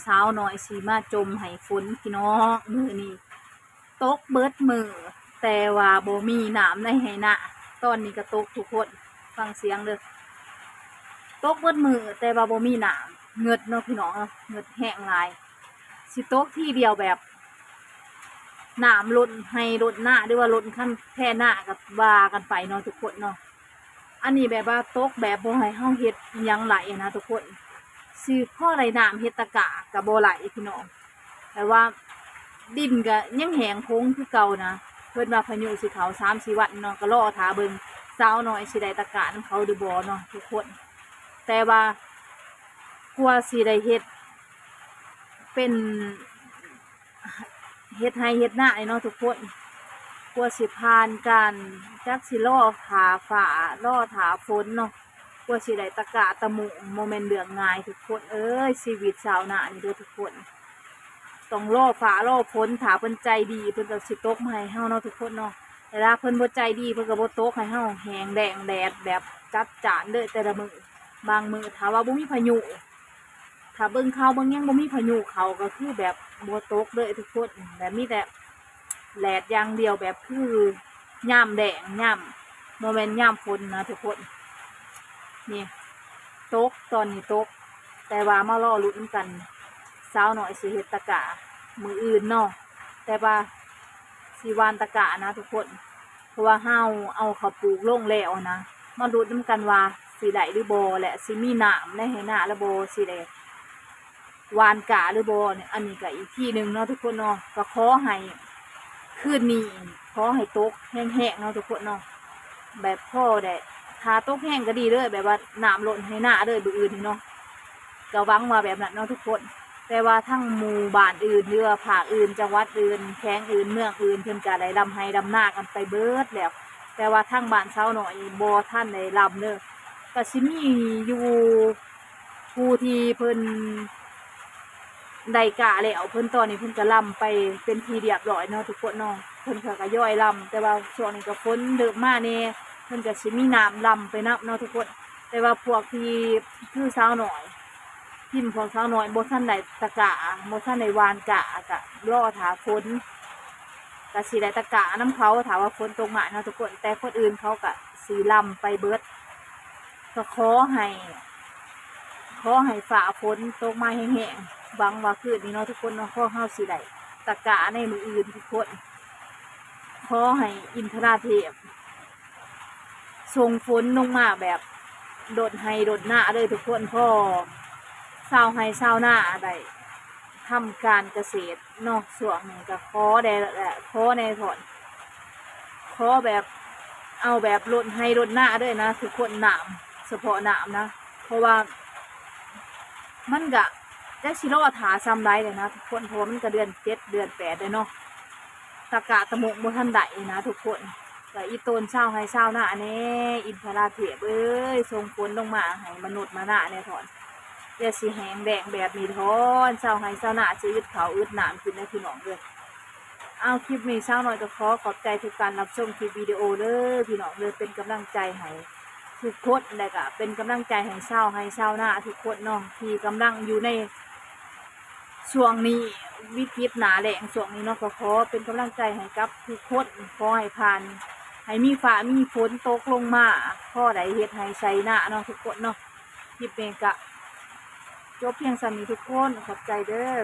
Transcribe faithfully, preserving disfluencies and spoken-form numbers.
สาวน้อยสิมาจ่มให้ฝนพี่น้องมื้อนี้ ตกเบิดมื้อ แต่ว่าบ่มีน้ำในไฮ่นา ตอนนี้ก็ตกทุกคน ฟังเสียงเด้อ ตกเบิดมื้อ แต่ว่าบ่มีน้ำ เงิดเนาะพี่น้องเนาะ เงิดแฮงหลาย สิตกทีเดียวแบบ น้ำล้นไฮ่ล้นนา หรือว่าล้นคันแพนา ก็ว่ากันไปเนาะทุกคนเนาะ อันนี้แบบว่าตกแบบบ่ให้เฮาเฮ็ดอิหยังได้นะทุกคน สิพอได้น้ำเฮ็ดตะกร้าก็บ่ได้พี่น้อง แต่ว่าดินก็ยังแห้งผงคือเก่านะ เพิ่นว่าพายุสิเข้าสามสี่วันเนาะ ก็รอท่าเบิ่งสาวน้อยสิได้ตะกร้านำเขาหรือบ่เนาะทุกคน แต่ว่ากว่าสิได้เฮ็ด เป็น เฮ็ดไฮ่เฮ็ดนานี่เนาะทุกคน กว่าสิผ่านการ จักสิรอท่าฟ้า รอท่าฝนเนาะ กว่าสิได้ตะกร้าตะมุง บ่แม่นเรื่องง่ายทุกคนเอ้ย ชีวิตชาวนานี่เด้อทุกคน ต้องรอฟ้ารอฝน ถ้าเพิ่นใจดี เพิ่นก็สิตกมาให้เฮาเนาะทุกคนเนาะ แต่ถ้าเพิ่นบ่ใจดี เพิ่นก็บ่ตกให้เฮา แห้งแล้งแดดแบบจัดจ้านเด้อแต่ละมื้อ บางมื้อถ้าว่าบ่มีพายุ ถ้าเบิ่งข่าวเบิ่งหยังบ่มีพายุเข้าก็คือแบบบ่ตกเลยทุกคน แบบมีแต่แดดอย่างเดียว แบบคือยามแล้ง ยาม บ่แม่นยามฝนนะทุกคน นี่ ตก ตอนนี้ตก แต่ว่ามารอลุ้นนำกัน สาวน้อยสิเฮ็ดตะกร้ามื้ออื่นเนาะ แต่ว่าสิหว่านตะกร้านะทุกคน เพราะว่าเฮาเอาข้าวปลูกลงแล้วนะ มาลุ้นนำกันว่าสิได้หรือบ่ และสิมีน้ำในไฮ่นาหรือบ่ สิได้หว่านกล้าหรือบ่เนี่ย อันนี้ก็อีกทีหนึ่งเนาะทุกคนเนาะ ก็ขอให้คืนนี้ ขอให้ตกแฮงๆเนาะทุกคนเนาะ แบบพอได้ ถ้าตกแฮงก็ดีเลย แบบว่าน้ำล้นไฮ่นาเลยมื้ออื่นนี่เนาะ ก็หวังว่าแบบนั้นเนาะทุกคน แต่ว่าทางหมู่บ้านอื่น หรือว่าภาคอื่น จังหวัดอื่น แขวงอื่น เมืองอื่น เพิ่นก็ได้ดำไฮ่ดำนากันไปเบิดแล้ว แต่ว่าทางบ้านสาวน้อยนี่บ่ทันได้ดำเด้อ ก็สิมีอยู่ผู้ที่เพิ่นได้กล้าแล้ว เพิ่นตอนนี้เพิ่นก็ดำไปเป็นที่เรียบร้อยเนาะทุกคนเนาะ เพิ่นก็ทยอยดำ แต่ว่าช่วงนี้ก็ฝนเริ่มมาแน่ เพิ่นก็สิมีน้ำดำไปนำเนาะทุกคน แต่ว่าพวกที่คือสาวน้อย ทีมพวกสาวน้อยบ่ทันได้ตะกร้า บ่ทันได้หว่านกล้า ก็รอท่าฝน ก็สิได้ตะกร้านำเขา ถ้าว่าฝนตกมาเนาะทุกคน แต่คนอื่นเขาก็สิดำไปเบิด ก็ขอให้ ขอให้ฟ้าฝนตกมาแฮงๆ หวังว่าคืนนี้เนาะทุกคนเนาะ ขอเฮาสิได้ตะกร้าในมื้ออื่นทุกคน ขอให้อินทราเทพ ส่งฝนลงมาแบบล้นไฮ่ล้นนาเลยทุกคน พอชาวไฮ่ชาวนาได้ทำการเกษตรเนาะ ช่วงนี้ก็ขอแด่แหละ ขอแน่เถาะ ขอแบบ เอาแบบล้นไฮ่ล้นนาเลยนะทุกคน น้ำ เฉพาะน้ำนะ เพราะว่า มันก็จักสิรอท่าส่ำใดเลยนะทุกคน เพราะว่ามันก็เดือนเจ็ดเดือนแปดเลยเนาะ ตะกร้าตะมุงบ่ทันได้นะทุกคน ก็อีตนชาวไฮ่ชาวนาแน่ อินทราเทพเอ้ย ส่งฝนลงมาให้มนุษย์มานาแน่เถาะ อย่าสิแห้งแล้งแบบนี้เถาะ ชาวไฮ่ชาวนาสิอึดข้าวอึดน้ำกินนะพี่น้องเด้อ เอา คลิปนี้สาวน้อยก็ขอขอบใจทุกการรับชมคลิปวิดีโอเด้อพี่น้องเด้อ เป็นกำลังใจให้ทุกคน และก็เป็นกำลังใจให้ชาวไฮ่ชาวนาทุกคนเนาะ ที่กำลังอยู่ในช่วงนี้วิกฤตหน้าแล้งช่วงนี้เนาะ ก็ขอเป็นกำลังใจให้กับทุกคน ขอให้ผ่าน ให้มีฟ้ามีฝนตกลงมา พอได้เฮ็ดไฮ่ไถนาเนาะทุกคนเนาะ คลิปนี้ก็จบเพียงส่ำนี้ทุกคน ขอบใจเด้อ